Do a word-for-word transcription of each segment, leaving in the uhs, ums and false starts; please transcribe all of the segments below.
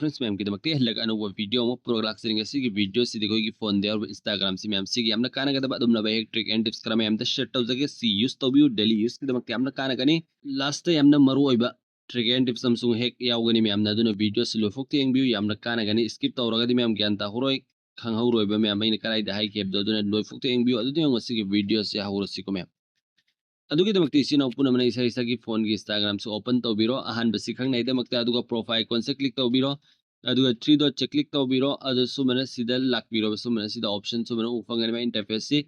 friends ꯃꯌꯥꯝꯒꯤꯗꯃꯛꯇ ꯍꯜꯂꯛ ꯑꯅꯧꯕ video ꯑꯃ ꯄꯨꯔꯒ ꯂꯥꯛꯆꯅꯤꯡꯉꯦ꯫ ꯁꯤꯒꯤ video ꯁꯤꯗꯤ ꯑꯩꯈꯣꯏꯒꯤ phone ꯗ ꯌꯥꯎꯔꯤꯕ Instagram ꯁꯤ ꯃꯌꯥꯝ ꯁꯤꯒꯤ ꯌꯥꯝꯅ ꯀꯥꯟꯅꯒꯗꯕ ꯑꯗꯨꯝꯂꯕ hack trick and tips ꯈꯔ ꯃꯌꯥꯝꯗ share ꯇꯧꯖꯒꯦ꯫ ꯁꯤ use ꯇꯧꯕꯤꯌꯨ, daily use ꯀꯤꯗꯃꯛꯇ ꯌꯥꯝꯅ ꯀꯥꯟꯅꯒꯅꯤ꯫ Last ꯇ ꯌꯥꯝꯅ ꯃꯔꯨ ꯑꯣꯏꯕ trick and tips ꯑꯃꯁꯨꯡ hack ꯌꯥꯎꯒꯅꯤ ꯃꯌꯥꯝꯅ, ꯑꯗꯨꯅ video ꯁꯤ ꯂꯣꯏꯐꯥꯎꯇ ꯌꯦꯡꯕꯤꯌꯨ, ꯌꯥꯝꯅ ꯀꯥꯟꯅꯒꯅꯤ꯫ Skip ꯇꯧꯔꯒꯗꯤ ꯃꯌꯥꯝ ꯒ꯭ꯌꯥꯟ ꯇꯥꯍꯧꯔꯣꯏ, ꯈꯪꯍꯧꯔꯣꯏꯕ ꯃꯌꯥꯝ ꯑꯩꯅ ꯀꯗꯥꯏꯗ ꯍꯥꯏꯈꯤꯕꯗꯣ, ꯑꯗꯨꯅ ꯂꯣꯏꯐꯥꯎꯇ ꯌꯦꯡꯕꯤꯌꯨ꯫ ꯑꯗꯨꯗꯤ ꯌꯦꯡꯉꯣ ꯁꯤꯒꯤ video ꯁꯤ ꯍꯧꯔꯁꯤꯀꯣ ꯃꯌꯥꯝ꯫ ꯑꯗꯨꯒꯤꯗꯃꯛꯇ ꯏꯆꯤꯟ ꯏꯅꯥꯎ ꯄꯨꯝꯅꯃꯛꯅ ꯏꯁꯥ ꯏꯁꯥꯒꯤ phone ꯒꯤ Instagram ꯁꯤ open ꯇꯧꯕꯤꯔꯣ꯫ ꯑꯍꯥꯟꯕꯁꯤ ꯈꯪꯅꯉꯥꯏꯗꯃꯛꯇ ꯑꯗꯨꯒ profile icon ꯁꯦ click ꯇꯧꯕꯤꯔꯣ꯫ ꯑꯗꯨꯒ three dot ꯁꯦ click ꯇꯧꯕꯤꯔꯣ꯫ ꯑꯗꯨ ꯁꯨꯃꯥꯏꯅ ꯁꯤꯗ ꯂꯥꯛꯄꯤꯔꯣ꯫ ꯁꯨꯃꯥꯏꯅ ꯁꯤꯗ option ꯁꯨꯃꯥꯏꯅ ꯎꯕ ꯐꯪꯒꯅꯤ ꯃꯥꯏ interface ꯁꯤ꯫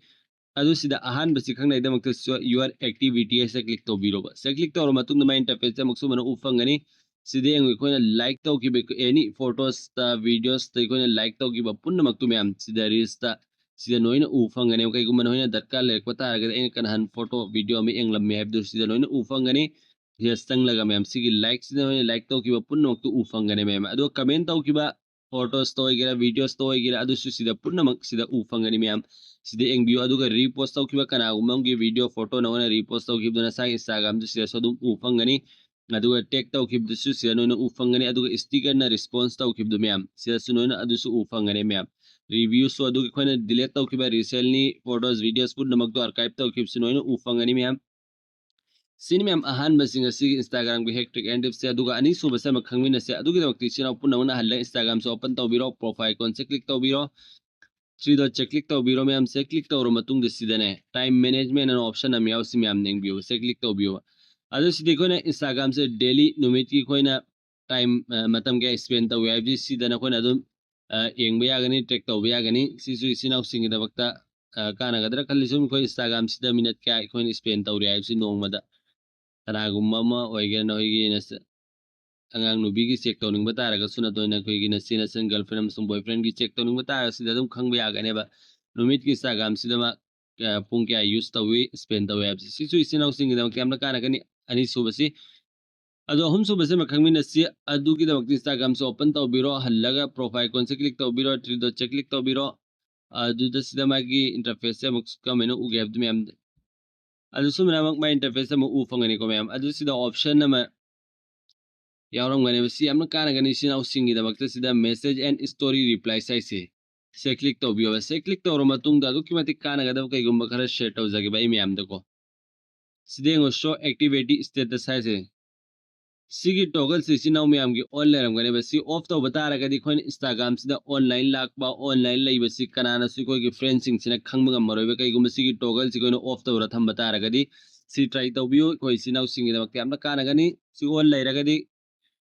ꯑꯗꯨ ꯁꯤꯗ ꯑꯍꯥꯟꯕꯁꯤ ꯈꯪꯅꯉꯥꯏꯗꯃꯛꯇ your activity ꯍꯥꯏꯁꯦ click ꯇꯧꯕꯤꯔꯣꯕ꯫ ꯁꯤꯗ click ꯇꯧꯔ ꯃꯇꯨꯡꯗ ꯃꯥꯏ interface ꯁꯦ ꯑꯃꯨꯛ ꯁꯨꯃꯥꯏꯅ ꯎꯕ ꯐꯪꯒꯅꯤ꯫ ꯁꯤꯗ ꯌꯦꯡꯉꯨ, ꯑꯩꯈꯣꯏꯅ like ꯇꯧꯈꯤꯕ any photos ꯇ, videos ꯇ ꯑꯩꯈꯣꯏꯅ like ꯇꯧꯈꯤꯕ ꯄꯨꯝꯅꯃꯛꯇꯨ ꯃꯌꯥꯝ ꯁꯤꯗ reels ꯇ ꯁꯤꯗ ꯂꯣꯏꯅ ꯎꯕ ꯐꯪꯒꯅꯦꯕ꯫ ꯀꯩꯒꯨꯝꯕ ꯅꯈꯣꯏꯅ ꯗꯔꯀꯥꯔ ꯂꯩꯔꯛꯄ ꯇꯥꯔꯒꯗꯤ ꯑꯩꯅ ꯀꯅꯥꯍꯟ photo video ꯑꯃ ꯌꯦꯡꯂꯝꯃꯦ ꯍꯥꯏꯕꯗꯨ ꯁꯤꯗ ꯂꯣꯏꯅ ꯎꯕ ꯐꯪꯒꯅꯤ꯫ ꯁꯤꯗ ꯆꯪꯂꯒ ꯃꯌꯥꯝ ꯁꯤꯒꯤ like ꯁꯤꯗ ꯅꯈꯣꯏꯅ like ꯇꯧꯈꯤꯕ ꯄꯨꯝꯅꯃꯛꯇꯨ ꯎꯕ ꯐꯪꯒꯅꯤ ꯃꯌꯥꯝ꯫ ꯑꯗꯨꯒ comment ꯇꯧꯈꯤꯕ photos ꯇ ꯑꯣꯏꯒꯦꯔꯥ, videos ꯇ ꯑꯣꯏꯒꯦꯔꯥ, ꯑꯗꯨꯁꯨ ꯁꯤꯗ ꯄꯨꯝꯅꯃꯛ ꯁꯤꯗ ꯎꯕ ꯐꯪꯒꯅꯤ ꯃꯌꯥꯝ꯫ ꯁꯤꯗ ꯌꯦꯡꯕꯤꯌꯨ꯫ ꯑꯗꯨꯒ repost ꯇꯧꯈꯤꯕ ꯀꯅꯥꯒꯨꯝꯕ ꯑꯃꯒꯤ video photo ꯅꯉꯣꯟꯗ repost ꯇꯧꯈꯤꯕꯗꯨ ꯅꯁꯥꯒꯤ Instagram ꯗꯨ ꯁꯤꯗꯁꯨ ꯑꯗꯨꯝ ꯎꯕ ꯐꯪꯒꯅꯤ꯫ ꯑꯗꯨꯒ tag ꯇꯧꯈꯤꯕꯗꯨꯁꯨ ꯁꯤꯗ ꯅꯣꯏꯅ ꯎꯕ ꯐꯪꯒꯅꯤ꯫ ꯑꯗꯨꯒ sticker ꯅ response ꯇꯧꯈꯤꯕꯗꯨ ꯃꯌꯥꯝ ꯁꯤꯗꯁꯨ ꯅꯣꯏꯅ ꯑꯗꯨꯁꯨ ꯎꯕ ꯐꯪꯒꯅꯤ ꯃꯌꯥꯝ꯫ Reviews ꯁꯨ ꯑꯗꯨꯒ ꯑꯩꯈꯣꯏꯅ delete ꯇꯧꯈꯤꯕ recently photos, videos ꯄꯨꯝꯅꯃꯛꯇꯣ archive ꯇꯧꯈꯤꯕꯁꯨ ꯅꯣꯏꯅ ꯎꯕ ꯐꯪꯒꯅꯤ ꯃꯌꯥꯝ꯫ ꯁꯤꯅꯤ ꯃꯌꯥꯝ ꯑꯍꯥꯟꯕꯁꯤꯡ ꯑꯁꯤꯒꯤ Instagram ꯒꯤ hack trick and tips ꯁꯦ꯫ ꯑꯗꯨꯒ ꯑꯅꯤꯁꯨꯕꯁꯦ ꯑꯃ ꯈꯪꯃꯤꯟꯅꯁꯦ꯫ ꯑꯗꯨꯒꯤꯗꯃꯛꯇ ꯏꯆꯤꯟ ꯏꯅꯥꯎ ꯄꯨꯝꯅꯃꯛꯅ ꯍꯜꯂꯒ Instagram ꯁꯦ open ꯇꯧꯕꯤꯔꯣ, profile icon ꯁꯦ click ꯇꯧꯕꯤꯔꯣ, three dot ꯁꯦ click ꯇꯧꯕꯤꯔꯣ ꯃꯌꯥꯝ꯫ ꯁꯦ click ꯇꯧꯔ ꯃꯇꯨꯡꯗ ꯁꯤꯗꯅꯦ time management ꯑꯅ option ꯑꯃ ꯌꯥꯎꯁꯤ ꯃꯌꯥꯝ ꯌꯦꯡꯕꯤꯌꯨ꯫ ꯁꯦ click ꯇꯧꯕꯤꯌꯨ꯫ ꯑꯗꯨ ꯁꯤꯗꯤ ꯑꯩꯈꯣꯏꯅ Instagram ꯁꯦ daily ꯅꯨꯃꯤꯠꯀꯤ ꯑꯩꯈꯣꯏꯅ time, ꯑ, ꯃꯇꯝ ꯀꯌꯥ spend ꯇꯧꯏ ꯍꯥꯏꯕꯁꯤ ꯁꯤꯗ ꯅꯈꯣꯏꯅ ꯑꯗꯨꯝ, ꯑ, ꯌꯦꯡꯕ ꯌꯥꯒꯅꯤ, track ꯇꯧꯕ ꯌꯥꯒꯅꯤ꯫ ꯁꯤꯁꯨ ꯏꯆꯤꯟ ꯏꯅꯥꯎꯁꯤꯡꯒꯤꯗꯃꯛꯇ, ꯑ, ꯀꯥꯟꯅꯒꯗ꯭ꯔꯥ ꯈꯜꯂꯤ꯫ ꯁꯨꯝ ꯑꯩꯈꯣꯏ Instagram ꯁꯤꯗ minute ꯀꯌꯥ ꯑꯩꯈꯣꯏꯅ spend ꯇꯧꯔꯤ ꯍꯥꯏꯕꯁꯤ ꯅꯣꯡꯃꯗ꯫ ꯀꯅꯥꯒꯨꯝꯕ ꯑꯃ ꯑꯣꯏꯒꯦꯔꯥ, ꯅꯈꯣꯏꯒꯤ ꯅꯆ-, ꯑꯉꯥꯡ ꯅꯨꯄꯤꯒꯤ check ꯇꯧꯅꯤꯡꯕ ꯇꯥꯔꯒꯁꯨ, ꯅꯠꯇ꯭ꯔꯒ ꯅꯈꯣꯏꯒꯤ ꯅꯆꯦ ꯅꯆꯟ girlfriend ꯑꯃꯁꯨꯡ boyfriend ꯒꯤ check ꯇꯧꯅꯤꯡꯕ ꯇꯥꯔꯒꯁꯨ ꯁꯤꯗ ꯑꯗꯨꯝ ꯈꯪꯕ ꯌꯥꯒꯅꯦꯕ꯫ ꯅꯨꯃꯤꯠꯀꯤ Instagram ꯁꯤꯗ ꯃꯥ, ꯑ, ꯄꯨꯡ ꯀꯌꯥ use ꯇꯧꯏ, spend ꯇꯧꯏ ꯍꯥꯏꯕꯁꯤ꯫ ꯁꯤꯁꯨ ꯏꯆꯤꯟ ꯏꯅꯥꯎꯁꯤꯡꯒꯤꯗꯃꯛꯇ ꯌꯥꯝꯅ ꯀꯥꯟꯅꯒꯅꯤ꯫ ꯑꯅꯤꯁꯨꯕꯁꯤ꯫ ꯑꯗꯣ ꯑꯍꯨꯝꯁꯨꯕꯁꯤ ꯑꯃ ꯈꯪꯃꯤꯟꯅꯁꯤ꯫ ꯑꯗꯨꯒꯤꯗꯃꯛꯇ Instagram ꯁꯦ open ꯇꯧꯕꯤꯔꯣ, ꯍꯜꯂꯒ profile icon ꯁꯦ click ꯇꯧꯕꯤꯔꯣ, three dot ꯁꯦ click ꯇꯧꯕꯤꯔꯣ꯫ ꯑꯗꯨꯗ ꯁꯤꯗ ꯃꯥꯒꯤ interface ꯁꯦ ꯑꯃꯨꯛ ꯀꯃꯥꯏꯅ ꯎꯒꯦ ꯍꯥꯏꯕꯗꯨ ꯃꯌꯥꯝ, ꯑꯗꯨ ꯁꯨꯃꯥꯏꯅꯃꯛ ꯃꯥꯏ interface ꯑꯃ ꯎ ꯐꯪꯒꯅꯤꯀꯣ ꯃꯌꯥꯝ꯫ ꯑꯗꯨ ꯁꯤꯗ option ꯑꯃ ꯌꯥꯎꯔꯝꯒꯅꯦꯕ꯫ ꯁꯤ ꯌꯥꯝꯅ ꯀꯥꯟꯅꯒꯅꯤ ꯏꯆꯤꯟ ꯏꯅꯥꯎꯁꯤꯡꯒꯤꯗꯃꯛꯇ꯫ ꯁꯤꯗ message and story replies ꯍꯥꯏꯁꯦ, ꯁꯤꯗ click ꯇꯧꯕꯤꯌꯣꯕ꯫ ꯁꯤꯗ click ꯇꯧꯔ ꯃꯇꯨꯡꯗ ꯑꯗꯨꯛꯀꯤ ꯃꯇꯤꯛ ꯀꯥꯟꯅꯒꯗꯕ ꯀꯩꯒꯨꯝꯕ ꯈꯔ share ꯇꯧꯖꯒꯦꯕ ꯑꯩ ꯃꯌꯥꯝꯗꯀꯣ꯫ ꯁꯤꯗ ꯌꯦꯡꯉꯣ, show activity status ꯍꯥꯏꯁꯦ꯫ ꯁꯤꯒꯤ toggleꯁꯤ ꯏꯆꯤꯟ ꯏꯅꯥꯎ ꯃꯌꯥꯝꯒꯤ on ꯂꯩꯔꯝꯒꯅꯦꯕ꯫ ꯁꯤ off ꯇꯧꯕ ꯇꯥꯔꯒꯗꯤ ꯑꯩꯈꯣꯏꯅ Instagramꯁꯤꯗ online ꯂꯥꯛꯄ, online ꯂꯩꯕꯁꯤ ꯀꯅꯥꯅꯁꯨ ꯑꯩꯈꯣꯏꯒꯤ friendꯁꯤꯡꯁꯤꯅ ꯈꯪꯕ ꯉꯝꯃꯔꯣꯏꯕ꯫ ꯀꯩꯒꯨꯝꯕ ꯁꯤꯒꯤ toggleꯁꯤ ꯑꯩꯈꯣꯏꯅ off ꯇꯧꯔ ꯊꯝꯕ ꯇꯥꯔꯒꯗꯤ꯫ ꯁꯤ try ꯇꯧꯕꯤꯌꯨ, ꯑꯩꯈꯣꯏ ꯏꯆꯤꯟ ꯏꯅꯥꯎꯁꯤꯡꯒꯤꯗꯃꯛꯇ ꯌꯥꯝꯅ ꯀꯥꯟꯅꯒꯅꯤ꯫ ꯁꯤ on ꯂꯩꯔꯒꯗꯤ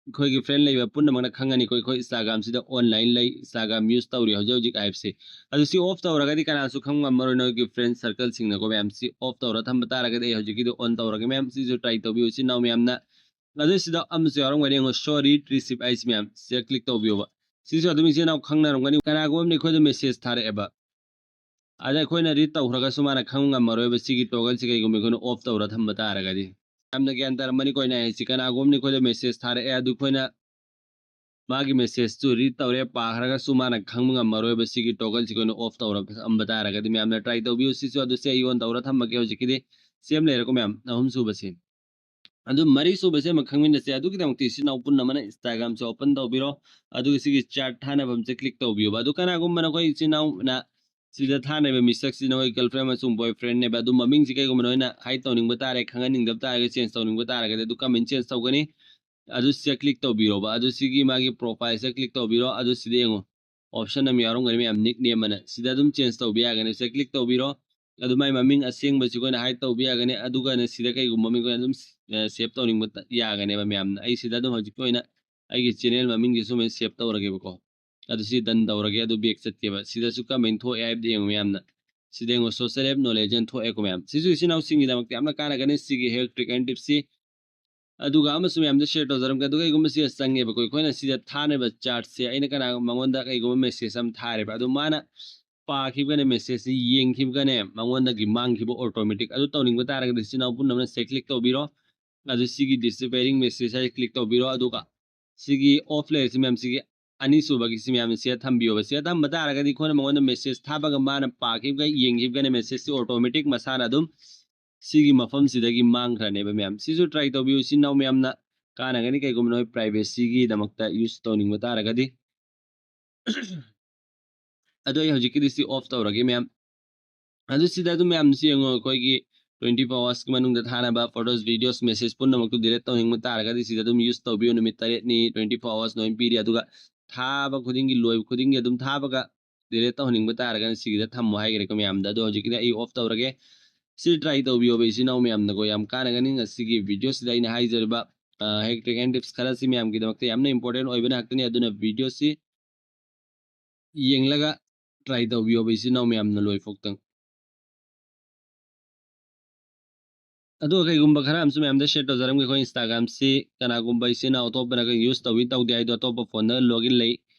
ꯑꯩꯈꯣꯏꯒꯤ friend ꯂꯩꯕ ꯄꯨꯝꯅꯃꯛꯅ ꯈꯪꯒꯅꯤꯀꯣ, ꯑꯩꯈꯣꯏ Instagramꯁꯤꯗ online ꯂꯩ, Instagram use ꯇꯧꯔꯤ ꯍꯧꯖꯤꯛ ꯍꯧꯖꯤꯛ ꯍꯥꯏꯕꯁꯦ꯫ ꯑꯗꯨ ꯁꯤ off ꯇꯧꯔꯒꯗꯤ ꯀꯅꯥꯁꯨ ꯈꯪꯕ ꯉꯝꯃꯔꯣꯏ, ꯅꯣꯏꯒꯤ friend circleꯁꯤꯡꯅꯀꯣ ꯃꯌꯥꯝ꯫ ꯁꯤ off ꯇꯧꯔ ꯊꯝꯕ ꯇꯥꯔꯒꯗꯤ ꯑꯩ ꯍꯧꯖꯤꯛꯀꯤꯗꯣ on ꯇꯧꯔꯒꯦ ꯃꯌꯥꯝ꯫ ꯁꯤꯁꯨ try ꯇꯧꯕꯤꯌꯨ ꯏꯆꯤꯟ ꯏꯅꯥꯎ ꯃꯌꯥꯝꯅ꯫ ꯑꯗꯨ ꯁꯤꯗ ꯑꯃꯁꯨ ꯌꯥꯎꯔꯝꯒꯅꯤ, ꯌꯦꯡꯉꯣ, show read receipt ꯍꯥꯏꯁꯤ ꯃꯌꯥꯝ꯫ ꯁꯤꯗ click ꯇꯧꯕꯤꯌꯣꯕ꯫ ꯁꯤꯁꯨ ꯑꯗꯨꯝ ꯏꯆꯤꯟ ꯏꯅꯥꯎ ꯈꯪꯅꯔꯝꯒꯅꯤ꯫ ꯀꯅꯥꯒꯨꯝꯕ ꯑꯃꯅ ꯑꯩꯈꯣꯏꯗ message ꯊꯥꯔꯛꯑꯦꯕ, ꯑꯗ ꯑꯩꯈꯣꯏꯅ read ꯇꯧꯈ꯭ꯔꯒꯁꯨ ꯃꯥꯅ ꯈꯪꯕ ꯉꯝꯃꯔꯣꯏꯕ ꯁꯤꯒꯤ toggleꯁꯤ ꯀꯩꯒꯨꯝꯕ ꯑꯩꯈꯣꯏꯅ off ꯇꯧꯔ ꯊꯝꯕ ꯇꯥꯔꯒꯗꯤ꯫ ꯌꯥꯝꯅ ꯒ꯭ꯌꯥꯟ ꯇꯥꯔꯝꯃꯅꯤꯀꯣ ꯑꯩꯅ ꯍꯥꯏꯁꯤ꯫ ꯀꯅꯥꯒꯨꯝꯕ ꯑꯃꯅ ꯑꯩꯈꯣꯏꯗ message ꯊꯥꯔꯛꯑꯦ, ꯑꯗꯨ ꯑꯩꯈꯣꯏꯅ ꯃꯥꯒꯤ messageꯇꯨ read ꯇꯧꯔꯦ, ꯄꯥꯈ꯭ꯔꯒꯁꯨ ꯃꯥꯅ ꯈꯪꯕ ꯉꯝꯃꯔꯣꯏꯕ ꯁꯤꯒꯤ toggleꯁꯤ ꯑꯩꯈꯣꯏꯅ off ꯇꯧꯔ ꯊꯝꯕ ꯇꯥꯔꯒꯗꯤ꯫ ꯃꯌꯥꯝꯅ try ꯇꯧꯕꯤꯌꯨ꯫ ꯁꯤꯁꯨ ꯑꯗꯨ ꯁꯤ ꯑꯩ on ꯇꯧꯔ ꯊꯝꯃꯒꯦ ꯍꯧꯖꯤꯛꯀꯤꯗꯤ꯫ ꯁꯤ ꯑꯃ ꯂꯩꯔꯦꯀꯣ ꯃꯌꯥꯝ, ꯑꯍꯨꯝ ꯁꯨꯕꯁꯤ꯫ ꯑꯗꯨ ꯃꯔꯤ ꯁꯨꯕꯁꯦ ꯑꯃ ꯈꯪꯃꯤꯟꯅꯁꯦ꯫ ꯑꯗꯨꯒꯤꯗꯃꯛꯇ ꯏꯆꯤꯟ ꯏꯅꯥꯎ ꯄꯨꯝꯅꯃꯛꯅ Instagramꯁꯦ open ꯇꯧꯕꯤꯔꯣ, ꯑꯗꯨꯒ ꯁꯤꯒꯤ chat ꯊꯥꯅꯕ ꯑꯃꯁꯦ click ꯇꯧꯕꯤꯌꯣꯕ꯫ ꯑꯗꯨ ꯀꯅꯥꯒꯨꯝꯕ ꯅꯈꯣꯏ ꯏꯆꯤꯟ ꯏꯅꯥꯎꯅ ꯁꯤꯗ ꯊꯥꯅꯔꯤꯕ ꯃꯤꯁꯛꯁꯤ ꯅꯈꯣꯏ girlfriend ꯑꯃꯁꯨꯡ boyfriendꯅꯦꯕ꯫ ꯑꯗꯨ ꯃꯃꯤꯡꯁꯤ ꯀꯩꯒꯨꯝꯕ ꯅꯈꯣꯏꯅ hide ꯇꯧꯅꯤꯡꯕ ꯇꯥꯔꯦ, ꯈꯪꯍꯟꯅꯤꯡꯗꯕ ꯇꯥꯔꯒꯗꯤ, change ꯇꯧꯅꯤꯡꯕ ꯇꯥꯔꯒꯗꯤ ꯑꯗꯨ ꯀꯃꯥꯏꯅ change ꯇꯧꯒꯅꯤ? ꯑꯗꯨ ꯁꯤꯗ click ꯇꯧꯕꯤꯔꯣꯕ꯫ ꯑꯗꯨ ꯁꯤꯒꯤ ꯃꯥꯒꯤ profileꯁꯤꯗ click ꯇꯧꯕꯤꯔꯣ꯫ ꯑꯗꯨ ꯁꯤꯗ ꯌꯦꯡꯉꯣ, option ꯑꯃ ꯌꯥꯎꯔꯝꯒꯅꯤ ꯃꯌꯥꯝ, nickname ꯑꯅ꯫ ꯁꯤꯗ ꯑꯗꯨꯝ change ꯇꯧꯕ ꯌꯥꯒꯅꯤ꯫ ꯁꯤꯗ click ꯇꯧꯕꯤꯔꯣ꯫ ꯑꯗꯨ ꯃꯥꯏ ꯃꯃꯤꯡ ꯑꯁꯦꯡꯕꯁꯤ ꯑꯩꯈꯣꯏꯅ hide ꯇꯧꯕ ꯌꯥꯒꯅꯤ꯫ ꯑꯗꯨꯒ ꯁꯤꯗ ꯀꯩꯒꯨꯝꯕ ꯃꯃꯤꯡ ꯑꯩꯈꯣꯏꯅ ꯑꯗꯨꯝ, ꯑ, save ꯇꯧꯅꯤꯡꯕ ꯇ-, ꯌꯥꯒꯅꯦꯕ ꯃꯌꯥꯝꯅ꯫ ꯑꯩ ꯁꯤꯗ ꯑꯗꯨꯝ ꯍꯧꯖꯤꯛꯀꯤ ꯑꯣꯏꯅ ꯑꯩꯒꯤ channel ꯃꯃꯤꯡꯁꯤ ꯁꯨꯃꯥꯏꯅ save ꯇꯧꯔꯒꯦꯕꯀꯣ꯫ ꯑꯗꯨ ꯁꯤ done ꯇꯧꯔꯒꯦ꯫ ꯑꯗꯨ back ꯆꯠꯀꯦꯕ꯫ ꯁꯤꯗꯁꯨ ꯀꯃꯥꯏꯅ ꯊꯣꯛꯑꯦ ꯍꯥꯏꯕꯗꯤ ꯌꯦꯡꯉꯨ ꯃꯌꯥꯝꯅ꯫ ꯁꯤꯗ ꯌꯦꯡꯉꯣ, social app knowledge ꯍꯥꯏꯅ ꯊꯣꯛꯑꯦꯀꯣ ꯃꯌꯥꯝ꯫ ꯁꯤꯁꯨ ꯏꯆꯤꯟ ꯏꯅꯥꯎꯁꯤꯡꯒꯤꯗꯃꯛꯇ ꯌꯥꯝꯅ ꯀꯥꯟꯅꯒꯅꯤ ꯁꯤꯒꯤ hack trick and tipꯁꯤ꯫ ꯑꯗꯨꯒ ꯑꯃꯁꯨ ꯃꯌꯥꯝꯗ share ꯇꯧꯖꯔꯝꯒꯦ꯫ ꯑꯗꯨꯒ ꯀꯩꯒꯨꯝꯕ ꯁꯤꯗ ꯆꯪꯉꯦꯕꯀꯣ, ꯑꯩꯈꯣꯏꯅ ꯁꯤꯗ ꯊꯥꯅꯕ chatꯁꯦ ꯑꯩꯅ ꯀꯅꯥ, ꯃꯉꯣꯟꯗ ꯀꯩꯒꯨꯝꯕ message ꯑꯃ ꯊꯥꯔꯦꯕ, ꯑꯗꯨ ꯃꯥꯅ ꯄꯥꯈꯤꯕꯒꯅꯦ, messageꯁꯤ ꯌꯦꯡꯈꯤꯕꯒꯅꯦ, ꯃꯉꯣꯟꯗꯒꯤ ꯃꯥꯡꯈꯤꯕ automatic꯫ ꯑꯗꯨ ꯇꯧꯅꯤꯡꯕ ꯇꯥꯔꯒꯗꯤ ꯏꯆꯤꯟ ꯏꯅꯥꯎ ꯄꯨꯝꯅꯃꯛꯅ ꯁꯤꯗ click ꯇꯧꯕꯤꯔꯣ꯫ ꯑꯗꯨ ꯁꯤꯒꯤ disappearing message ꯍꯥꯏꯁꯦ click ꯇꯧꯕꯤꯔꯣ꯫ ꯑꯗꯨꯒ ꯁꯤꯒꯤ off ꯂꯩꯔꯤꯁꯤ ꯃꯌꯥꯝꯁꯤꯒꯤ ꯑꯅꯤꯁꯨꯕꯒꯤꯁꯤ ꯃꯌꯥꯝ ꯁꯤꯗ ꯊꯝꯕꯤꯌꯣꯕ꯫ ꯁꯤꯗ ꯊꯝꯕ ꯇꯥꯔꯒꯗꯤ ꯑꯩꯈꯣꯏꯅ ꯃꯉꯣꯟꯗ message ꯊꯥꯕꯒ ꯃꯥꯅ ꯄꯥꯈꯤꯕꯒ ꯌꯦꯡꯈꯤꯕꯒꯅꯦ messageꯁꯤ automatic ꯃꯁꯥꯅ ꯑꯗꯨꯝ ꯁꯤꯒꯤ ꯃꯐꯝꯁꯤꯗꯒꯤ ꯃꯥꯡꯈ꯭ꯔꯅꯦꯕ ꯃꯌꯥꯝ꯫ ꯁꯤꯁꯨ try ꯇꯧꯕꯤꯌꯨ ꯏꯆꯤꯟ ꯏꯅꯥꯎ ꯃꯌꯥꯝꯅ꯫ ꯀꯥꯟꯅꯒꯅꯤ, ꯀꯩꯒꯨꯝꯕ ꯅꯣꯏ privacyꯒꯤꯗꯃꯛꯇ use ꯇꯧꯅꯤꯡꯕ ꯇꯥꯔꯒꯗꯤ꯫ ꯑꯗꯣ ꯑꯩ ꯍꯧꯖꯤꯛꯀꯤꯗꯤ ꯁꯤ off ꯇꯧꯔꯒꯦ ꯃꯌꯥꯝ꯫ ꯑꯗꯨ ꯁꯤꯗ ꯑꯗꯨꯝ ꯃꯌꯥꯝꯁꯤ ꯌꯦꯡꯉꯣ, ꯑꯩꯈꯣꯏꯒꯤ twenty four hoursꯀꯤ ꯃꯅꯨꯡꯗ ꯊꯥꯅꯕ photos, videos, message ꯄꯨꯝꯅꯃꯛꯇꯨ delete ꯇꯧꯅꯤꯡꯕ ꯇꯥꯔꯒꯗꯤ ꯁꯤꯗ ꯑꯗꯨꯝ use ꯇꯧꯕꯤꯌꯨ꯫ ꯅꯨꯃꯤꯠ ꯇꯔꯦꯠꯅꯤ, twenty four hours ꯅꯣꯏꯅ ꯄꯤꯔꯤ꯫ ꯑꯗꯨꯒ ꯊꯥꯕ ꯈꯨꯗꯤꯡꯒꯤ, ꯂꯣꯏꯕ ꯈꯨꯗꯤꯡꯒꯤ ꯑꯗꯨꯝ ꯊꯥꯕꯒ delete ꯇꯧꯍꯟꯅꯤꯡꯕ ꯇꯥꯔꯒꯅ ꯁꯤꯒꯤꯗ ꯊꯝꯃꯣ ꯍꯥꯏꯈ꯭ꯔꯦꯀꯣ ꯃꯌꯥꯝꯗ꯫ ꯑꯗꯣ ꯍꯧꯖꯤꯛꯀꯤꯗꯤ ꯑꯩ off ꯇꯧꯔꯒꯦ꯫ ꯁꯤ try ꯇꯧꯕꯤꯌꯣꯕ ꯏꯆꯤꯟ ꯏꯅꯥꯎ ꯃꯌꯥꯝꯅꯀꯣ, ꯌꯥꯝ ꯀꯥꯟꯅꯒꯅꯤ꯫ ꯉꯁꯤꯒꯤ videoꯁꯤꯗ ꯑꯩꯅ ꯍꯥꯏꯖꯔꯤꯕ hack trick and tips ꯈꯔꯁꯤ ꯃꯌꯥꯝꯒꯤꯗꯃꯛꯇ ꯌꯥꯝꯅ important ꯑꯣꯏꯕ ꯉꯥꯛꯇꯅꯤ꯫ ꯑꯗꯨꯅ videoꯁꯤ ꯌꯦꯡꯂꯒ try ꯇꯧꯕꯤꯌꯣꯕ ꯏꯆꯤꯟ ꯏꯅꯥꯎ ꯃꯌꯥꯝꯅ ꯂꯣꯏꯐꯥꯎꯇꯪ꯫ ꯑꯗꯨꯒ ꯀꯩꯒꯨꯝꯕ ꯈꯔ ꯑꯃꯁꯨ ꯃꯌꯥꯝꯗ share ꯇꯧꯖꯔꯝꯒꯦ꯫ ꯑꯩꯈꯣꯏ Instagramꯁꯤ ꯀꯅꯥꯒꯨꯝꯕ ꯏꯆꯤꯟ ꯏꯅꯥꯎ ꯑꯇꯣꯞꯄꯅꯒ use ꯇꯧꯏ ꯇꯧꯗꯦ ꯍꯥꯏꯗꯣ, ꯑꯇꯣꯞꯄ phoneꯗ login ꯂꯩ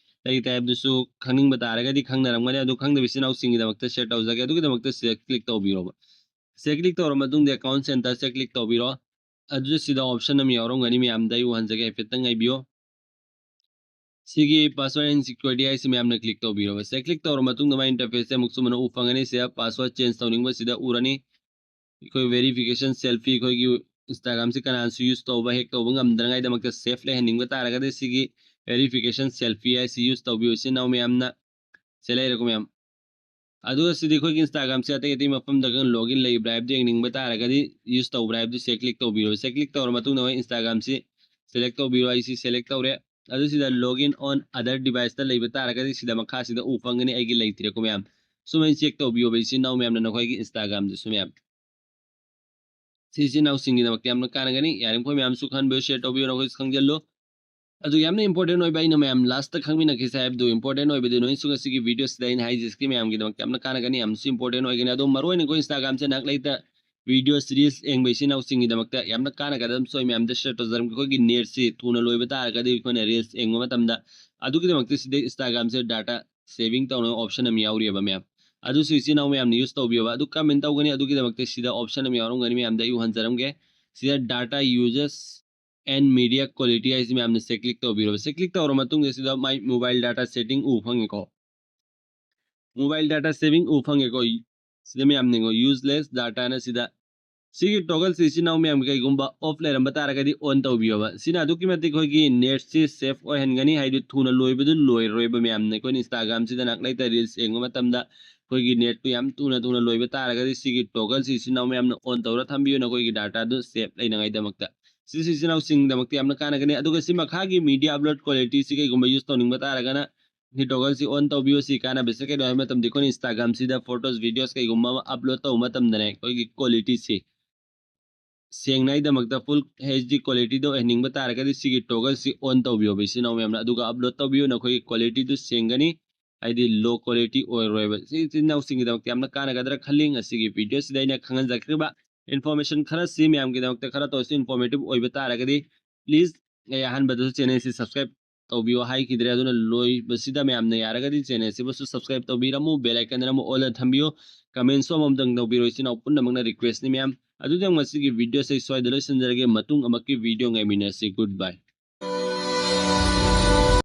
ꯂꯩꯇꯦ ꯍꯥꯏꯕꯗꯨꯁꯨ ꯈꯪꯅꯤꯡꯕ ꯇꯥꯔꯒꯗꯤ ꯈꯪꯅꯔꯝꯒꯅꯤ꯫ ꯑꯗꯨ ꯈꯪꯗꯕ ꯏꯆꯤꯟ ꯏꯅꯥꯎꯁꯤꯡꯒꯤꯗꯃꯛꯇ share ꯇꯧꯖꯒꯦ꯫ ꯑꯗꯨꯒꯤꯗꯃꯛꯇ ꯁꯤꯗ click ꯇꯧꯕꯤꯔꯣꯕ꯫ ꯁꯤꯗ click ꯇꯧꯔ ꯃꯇꯨꯡꯗ account centreꯁꯦ click ꯇꯧꯕꯤꯔꯣ꯫ ꯑꯗꯨꯗ ꯁꯤꯗ option ꯑꯃ ꯌꯥꯎꯔꯝꯒꯅꯤ ꯃꯌꯥꯝꯗ ꯑꯩ ꯎꯍꯟꯖꯒꯦ, ꯍꯥꯏꯐꯦꯠꯇꯪ ꯉꯥꯏꯕꯤꯌꯣ꯫ ꯁꯤꯒꯤ password and security ꯍꯥꯏꯁꯤ ꯃꯌꯥꯝꯅ click ꯇꯧꯕꯤꯔꯣꯕ꯫ ꯁꯤꯗ click ꯇꯧꯔ ꯃꯇꯨꯡꯗ ꯃꯥꯏ interfaceꯁꯦ ꯑꯃꯨꯛꯁꯨ ꯃꯅ ꯎ ꯐꯪꯒꯅꯤ꯫ ꯁꯤꯗ password change ꯇꯧꯅꯤꯡꯕ ꯁꯤꯗ ꯎꯔꯅꯤ꯫ ꯑꯩꯈꯣꯏ verification selfie, ꯑꯩꯈꯣꯏꯒꯤ Instagramꯁꯤ ꯀꯅꯥꯅꯁꯨ use ꯇꯧꯕ, hack ꯇꯧꯕ ꯉꯝꯗꯅꯉꯥꯏꯗꯃꯛꯇ safe ꯂꯩꯍꯟꯅꯤꯡꯕ ꯇꯥꯔꯒꯗꯤ ꯁꯤꯒꯤ verification selfie ꯍꯥꯏꯁꯤ use ꯇꯧꯕꯤꯌꯨ ꯏꯆꯤꯟ ꯏꯅꯥꯎ ꯃꯌꯥꯝꯅ꯫ ꯁꯤ ꯂꯩꯔꯦꯀꯣ ꯃꯌꯥꯝ꯫ ꯑꯗꯨꯒ ꯁꯤꯗꯤ ꯑꯩꯈꯣꯏꯒꯤ Instagramꯁꯦ ꯑꯇꯩ ꯑꯇꯩ ꯃꯐꯝꯗꯒ login ꯂꯩꯕ꯭ꯔꯥ ꯍꯥꯏꯕꯗꯨ ꯌꯦꯡꯅꯤꯡꯕ ꯇꯥꯔꯒꯗꯤ, use ꯇꯧꯕ꯭ꯔꯥ ꯍꯥꯏꯕꯗꯨ ꯁꯤꯗ click ꯇꯧꯕꯤꯔꯣ꯫ ꯁꯤꯗ click ꯇꯧꯔ ꯃꯇꯨꯡꯗ ꯑꯩꯈꯣꯏ Instagramꯁꯤ select ꯇꯧꯕꯤꯔꯣ꯫ ꯑꯩ ꯁꯤ select ꯇꯧꯔꯦ꯫ ꯑꯗꯨ ꯁꯤꯗ login on other deviceꯇ ꯂꯩꯕ ꯇꯥꯔꯒꯗꯤ ꯁꯤꯗ ꯃꯈꯥꯁꯤꯗ ꯎ ꯐꯪꯒꯅꯤ, ꯑꯩꯒꯤ ꯂꯩꯇ꯭ꯔꯦꯀꯣ ꯃꯌꯥꯝ꯫ ꯁꯨꯃꯥꯏꯅ check ꯇꯧꯕꯤꯌꯣꯕ ꯏꯆꯤꯟ ꯏꯅꯥꯎ ꯃꯌꯥꯝꯅ ꯅꯈꯣꯏꯒꯤ Instagramꯗꯁꯨ ꯃꯌꯥꯝ꯫ ꯁꯤ ꯏꯆꯤꯟ ꯏꯅꯥꯎꯁꯤꯡꯒꯤꯗꯃꯛꯇ ꯌꯥꯝꯅ ꯀꯥꯟꯅꯒꯅꯤ꯫ ꯌꯥꯔꯤꯃꯈꯩ ꯃꯌꯥꯝꯁꯨ ꯈꯪꯍꯟꯕꯤꯌꯨ, share ꯇꯧꯕꯤꯌꯨ, ꯅꯈꯣꯏꯁꯨ ꯈꯪꯖꯤꯜꯂꯨ꯫ ꯑꯗꯨ ꯌꯥꯝꯅ important ꯑꯣꯏꯕ ꯑꯩꯅ ꯃꯌꯥꯝ lastꯇ ꯈꯪꯃꯤꯟꯅꯈꯤꯁꯦ ꯍꯥꯏꯕꯗꯨ important ꯑꯣꯏꯕꯗꯨ ꯅꯣꯏꯁꯨ ꯉꯁꯤꯒꯤ videoꯁꯤꯗ ꯑꯩꯅ ꯍꯥꯏꯖꯁꯤ ꯃꯌꯥꯝꯒꯤꯗꯃꯛꯇ ꯌꯥꯝꯅ ꯀꯥꯟꯅꯒꯅꯤ, ꯌꯥꯝꯅꯁꯨ important ꯑꯣꯏꯒꯅꯤ꯫ ꯑꯗꯣ ꯃꯔꯨꯑꯣꯏꯅ ꯑꯩꯈꯣꯏ Instagramꯁꯦ ꯅꯍꯥꯛ ꯂꯩꯇ videos reels ꯌꯦꯡꯕ ꯏꯆꯤꯟ ꯏꯅꯥꯎꯁꯤꯡꯒꯤꯗꯃꯛꯇ ꯌꯥꯝꯅ ꯀꯥꯟꯅꯒꯗꯕ ꯑꯃꯁꯨ ꯑꯩ ꯃꯌꯥꯝꯗ share ꯇꯧꯖꯔꯝꯒꯦ꯫ ꯑꯩꯈꯣꯏꯒꯤ netꯁꯤ ꯊꯨꯅ ꯂꯣꯏꯕ ꯇꯥꯔꯒꯗꯤ ꯑꯩꯈꯣꯏꯅ reels ꯌꯦꯡꯕ ꯃꯇꯝꯗ ꯑꯗꯨꯒꯤꯗꯃꯛꯇ ꯁꯤꯗ Instagramꯁꯦ data saving ꯇꯧꯅꯕ option ꯑꯃ ꯌꯥꯎꯔꯤꯑꯕ ꯃꯌꯥꯝ꯫ ꯑꯗꯨꯁꯨ ꯏꯆꯤꯟ ꯏꯅꯥꯎ ꯃꯌꯥꯝꯅ use ꯇꯧꯕꯤꯌꯣꯕ꯫ ꯑꯗꯨ ꯀꯔꯝꯍꯥꯏꯅ ꯇꯧꯒꯅꯤ? ꯑꯗꯨꯒꯤꯗꯃꯛꯇ ꯁꯤꯗ option ꯑꯃ ꯌꯥꯎꯔꯝꯒꯅꯤ ꯃꯌꯥꯝꯗ ꯑꯩ ꯎꯍꯟꯖꯔꯝꯒꯦ꯫ ꯁꯤꯗ data uses and media quality ꯍꯥꯏꯁꯤ ꯃꯌꯥꯝꯅ ꯁꯤꯗ click ꯇꯧꯕꯤꯔꯣꯕ꯫ ꯁꯤꯗ click ꯇꯧꯔ ꯃꯇꯨꯡꯗ ꯁꯤꯗ my mobile data setting ꯎ ꯐꯪꯉꯦꯀꯣ꯫ Mobile data saving ꯎ ꯐꯪꯉꯦꯀꯣ꯫ ꯁꯤꯗ ꯃꯌꯥꯝ ꯌꯦꯡꯉꯣ, useless dataꯅ ꯁꯤꯗ ꯁꯤꯒꯤ ꯇꯣꯒꯜꯁꯤ ꯏꯆꯤꯟ ꯏꯅꯥꯎ ꯃꯌꯥꯝ ꯀꯩꯒꯨꯝꯕ ꯑꯣꯐ ꯂꯩꯔꯝꯕ ꯇꯥꯔꯒꯗꯤ ꯑꯣꯟ ꯇꯧꯕꯤꯌꯣꯕ꯫ ꯁꯤꯅ ꯑꯗꯨꯛꯀꯤ ꯃꯇꯤꯛ ꯑꯩꯈꯣꯏꯒꯤ ꯅꯦꯠꯁꯤ ꯁꯦꯐ ꯑꯣꯏꯍꯟꯒꯅꯤ, ꯍꯥꯏꯗꯤ ꯊꯨꯅ ꯂꯣꯏꯕꯗꯨ ꯂꯣꯏꯔꯔꯣꯏꯕ꯫ ꯃꯌꯥꯝꯅ ꯑꯩꯈꯣꯏꯅ ꯏꯟꯁꯇꯥꯒ꯭ꯔꯥꯝꯁꯤꯗ ꯉꯥꯏꯍꯥꯛ ꯂꯩꯇ ꯔꯤꯜꯁ ꯌꯦꯡꯕ ꯃꯇꯝꯗ ꯑꯩꯈꯣꯏꯒꯤ ꯅꯦꯠꯇꯨ ꯌꯥꯝ ꯊꯨꯅ ꯊꯨꯅ ꯂꯣꯏꯕ ꯇꯥꯔꯒꯗꯤ ꯁꯤꯒꯤ ꯇꯣꯒꯜꯁꯤ ꯏꯆꯤꯟ ꯏꯅꯥꯎ ꯃꯌꯥꯝꯅ ꯑꯣꯟ ꯇꯧꯔ ꯊꯝꯕꯤꯌꯨ, ꯅꯈꯣꯏꯒꯤ ꯗꯥꯇꯥꯗꯨ ꯁꯦꯐ ꯂꯩꯅꯉꯥꯏꯗꯃꯛꯇ꯫ ꯁꯤꯁꯨ ꯏꯆꯤꯟ ꯏꯅꯥꯎꯁꯤꯡꯒꯤꯗꯃꯛꯇ ꯌꯥꯝꯅ ꯀꯥꯟꯅꯒꯅꯤ꯫ ꯑꯗꯨꯒ ꯁꯤ ꯃꯈꯥꯒꯤ ꯃꯤꯗꯤꯌꯥ ꯑꯞꯂꯣꯗ ꯀ꯭ꯋꯥꯂꯤꯇꯤꯁꯤ ꯀꯩꯒꯨꯝꯕ ꯌꯨꯁ ꯇꯧꯅꯤꯡꯕ ꯇꯥꯔꯒꯅ ꯁꯤ ꯇꯣꯒꯜꯁꯤ ꯑꯣꯟ ꯇꯧꯕꯤꯌꯨ꯫ ꯁꯤ ꯀꯥꯟꯅꯕꯁꯤ ꯀꯩꯅꯣ ꯍꯥꯏꯕ ꯃꯇꯝꯗ ꯑꯩꯈꯣꯏꯅ ꯏꯟꯁꯇꯥꯒ꯭ꯔꯥꯝꯁꯤꯗ ꯐꯣꯇꯣꯁ, ꯚꯤꯗꯤꯑꯣꯁ ꯀꯩꯒꯨꯝꯕ ꯑꯃ ꯑꯞꯂꯣꯗ ꯇꯧꯕ ꯃꯇꯝꯗꯅꯦ ꯑꯩꯈꯣꯏꯒꯤ ꯀ꯭ꯋꯥꯂꯤꯇꯤꯁꯤ ꯁꯦꯡꯅꯉꯥꯏꯗꯃꯛꯇ ꯐꯨꯜ ꯑꯩꯆ ꯗꯤ ꯀ꯭ꯋꯥꯂꯤꯇꯤꯗ ꯑꯣꯏꯍꯟꯅꯤꯡꯕ ꯇꯥꯔꯒꯗꯤ ꯁꯤꯒꯤ ꯇꯣꯒꯜꯁꯤ ꯑꯣꯟ ꯇꯧꯕꯤꯌꯣꯕ ꯏꯆꯤꯟ ꯏꯅꯥꯎ ꯃꯌꯥꯝꯅ꯫ ꯑꯗꯨꯒ ꯑꯞꯂꯣꯗ ꯇꯧꯕꯤꯌꯨ, ꯅꯈꯣꯏꯒꯤ ꯀ꯭ꯋꯥꯂꯤꯇꯤꯗꯨ ꯁꯦꯡꯒꯅꯤ, ꯍꯥꯏꯗꯤ ꯂꯣ ꯀ꯭ꯋꯥꯂꯤꯇꯤ ꯑꯣꯏꯔꯣꯏꯕ꯫ ꯁꯤ ꯏꯆꯤꯟ ꯏꯅꯥꯎꯁꯤꯡꯒꯤꯗꯃꯛꯇ ꯌꯥꯝꯅ ꯀꯥꯟꯅꯒꯗ꯭ꯔꯥ ꯈꯜꯂꯤ꯫ ꯉꯁꯤꯒꯤ ꯚꯤꯗꯤꯑꯣꯁꯤꯗ ꯑꯩꯅ ꯈꯪꯍꯟꯖꯈ꯭ꯔꯤꯕ ꯏꯟꯐꯣꯔꯃꯦꯁꯟ ꯈꯔꯁꯤ ꯃꯌꯥꯝꯒꯤꯗꯃꯛꯇ ꯈꯔꯇ ꯑꯣꯏꯔꯁꯨ ꯏꯟꯐꯣꯔꯃꯦꯇꯤꯚ ꯑꯣꯏꯕ ꯇꯥꯔꯒꯗꯤ ꯄ꯭ꯂꯤꯖ ꯑꯩ ꯑꯍꯥꯟꯕꯗꯁꯨ ꯆꯦꯅꯦꯜꯁꯤ ꯁꯕꯁꯀ꯭ꯔꯥꯏꯕ ꯇꯧꯕꯤꯌꯣ ꯍꯥꯏꯈꯤꯗ꯭ꯔꯦ, ꯑꯗꯨꯅ ꯂꯣꯏꯕꯁꯤꯗ ꯃꯌꯥꯝꯅ ꯌꯥꯔꯒꯗꯤ ꯆꯦꯅꯦꯜꯁꯤꯕꯨꯁꯨ ꯁꯕꯁꯀ꯭ꯔꯥꯏꯕ ꯇꯧꯕꯤꯔꯝꯃꯨ, ꯕꯦꯜ ꯑꯥꯏꯀꯟꯗꯅ ꯑꯃꯨꯛ ꯑꯣꯜꯗ ꯊꯝꯕꯤꯌꯨ꯫ ꯀꯃꯦꯟꯁꯨ ꯑꯃꯃꯝꯇꯪ ꯇꯧꯕꯤꯔꯣ ꯏꯆꯤꯟ ꯏꯅꯥꯎ ꯄꯨꯝꯅꯃꯛꯅ ꯔꯤꯀ꯭ꯋꯦꯁꯅꯤ ꯃꯌꯥꯝ꯫ ꯑꯗꯨꯗꯤ ꯉꯁꯤꯒꯤ ꯚꯤꯗꯤꯑꯣꯁꯦ ꯑꯩ ꯁ꯭ꯋꯥꯏꯗ ꯂꯣꯏꯁꯤꯟꯖꯔꯒꯦ, ꯃꯇꯨꯡ ꯑꯃꯛꯀꯤ ꯚꯤꯗꯤꯑꯣ ꯉꯥꯏꯃꯤꯟꯅꯁꯤ꯫ ꯒꯨꯗ ꯕꯥꯏ꯫